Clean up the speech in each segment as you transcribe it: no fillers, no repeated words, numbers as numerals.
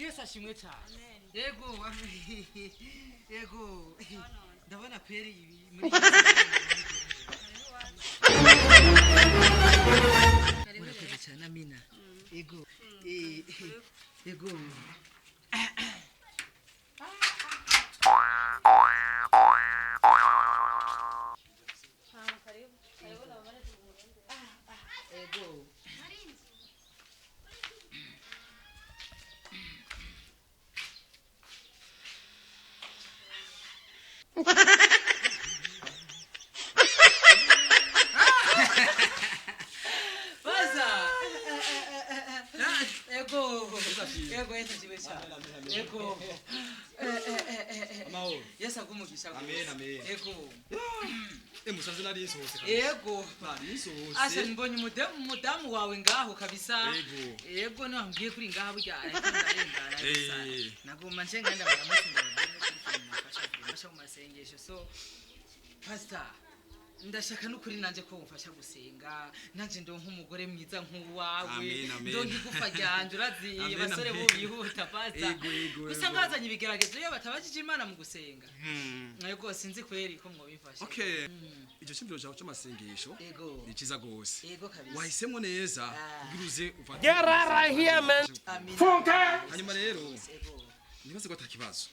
Yesu ashimwe cyane. Yego, yego, ndabona kweri ibi muri murakoze cyane. Amina. Yego, yego. Yego. Baza. Yego. Yego, Yesu ashimwe cyane. Yego. Amahoro. Yesu agumugisha. Amen, amen. Yego. Musanze nari nsohotse. Yego. Nari nsohotse. Asa mbonye umudamu wawe ngaho kabisa. Yego. Yego, niwambwiye kuri ngaha burya ariko ndarengana gusa. Naguma nje ngenda baramusinda babwire mu masengesho. So pastor, ndashaka n'ukuri nanje ko umfasha gusenga, nanje ndonka umugore mwiza nk'uwawe. Amen, amen. Ndonka igufa ryanje, urazi Amen, abasore bo amen. bihuta, pastor. Yego, Gusa yego. ngazanye ibigeragezo iyo batabajije Imana mu gusenga. Yego, sinzi kweri ko mwobimfasha. Okay. Icyo cyumviro cyawe cy'amasengesho Yego. ni cyiza gose. Yego kabisa. Wahisemo neza Ah. kugira uze ufate. Get out of here, man. Amina. Hanyuma rero Yego. nibaze ko atakibazo.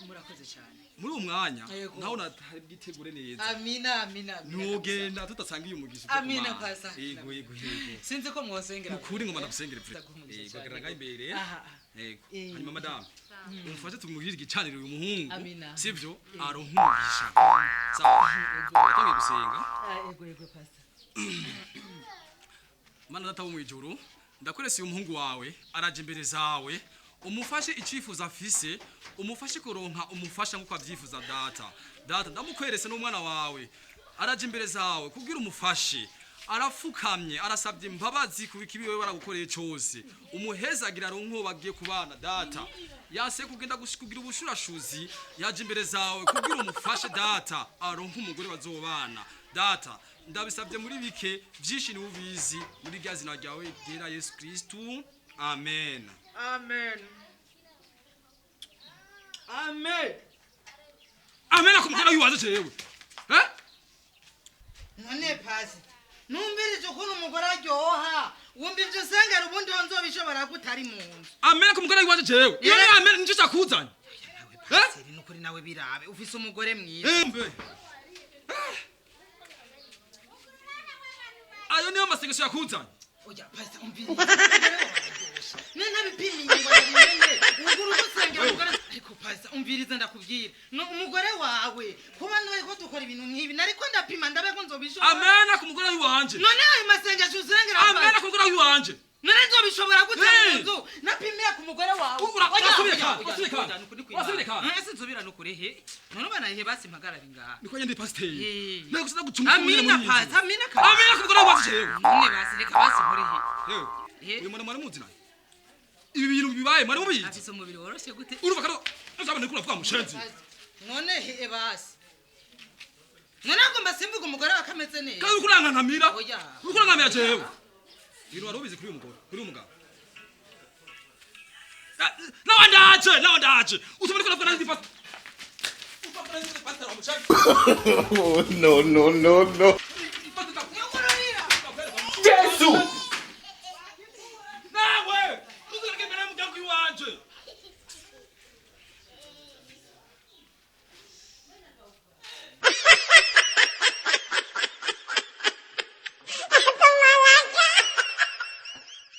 Murakoze cyane. Muri uwo mwanya Yego. nawe natari bwitegure neza. Amina, amina, amina. Ntugenda tutasanga uyu mugisha uva ku Amina, Mana. pastor. Yego. Sinzi ko mwosengera. Nukuri ngoma ndagusengere vure. Ndaguha umugisha Yego, cyane. hagarara ngaho imbere. Aha. Yego. Eh. Hanyuma madame, umufashe tumugirire igicaniro uyu muhungu. Amina. Sivyo? Aronka umugisha. Sawa. Yego. Watangiye gusenga. Ah, yego, pastor. Mana Data wo mwijuru, ndakwerese uyu muhungu wawe, araje imbere zawe, umufashe icifuzo afise, umufashe kuronka umufasha nk'uko avyifuza Data. Data, ndamukwerese n'umwana wawe, araje imbere zawe kugira umufashe. Arafukamye, arasabye imbabazi ku kibi wewe waragukoreye cose. Umuhezagira aronke uwo bagiye kubana Data. Yase kugenda kugira ubushurashuzi, yaje imbere zawe kugira umufashe Data, aronke umugore bazobana. Data, ndabisabye muri bike byinshi ni ubizi, muri rya zina ryawe ryera Yesu Kristu, amen. Amen, amen. Amen akumukana yuwaze jewe, eh. None pasi, numvirije ukuntu umugore aryoha, wumva ibyo usengera, ubundi ho nzobishobora gutari mu nzu. Amen akumukana yuwaze jewe, iyo ni amen nicyo cyakuzanye, eh. Paseri, nukuri nawe birabe, ufise umugore mwiza. Mbe ayo niyo masengesho yakuzanye? Oya pastor, umvirize, umugore wawe araryoshe, ne ntabipimiye ngo ndabimenye ugura ugusengera umugore. Ariko pastor, umvirize ndakubwira, no umugore wawe kuba nariko dukora ibintu nk'ibi, nariko ndapima ndabe ko nzobishobora. Amen akumukana yuwanje. None ayo masengesho usengera, Amen pastor, akumukana yuwanje. None nzobishobora gute mu Hey! nzu napimiye ku mugore wawe? Oya, Urasubire oya, kandi, oya, urasubire kandi. oya, nukuri Urasubire kw'Imana. kandi. Ese nzobira nukuri he? None ubana he? Basi mpagarare ngaha. Niko nyende pasiteri. Eh. Nawe gusa gucuma. Amina pastor, amina kabisa. Amen akumukana yuwanje jewe. None basi reka basi nkore he? Yewe. Eh. Uyu mwana mwari muzi naye? Ibi bintu bibaye mwari mubizi? Afise umubiri woroshe gute? Urumva karo uzabona ko uravuga mushenzi. None he basi? None agomba simvuga umugore wawe akameze neza? Kandi uriko urankankamira. Oya. Uriko urankamira jewe. Ibintu wari ubizi kuri uyu mugore, kuri uyu mugabo? Ah, nawe ndaje, nawe ndaje. Utuma uriko uravuga nandi pastor. Oh, no, no, no, no.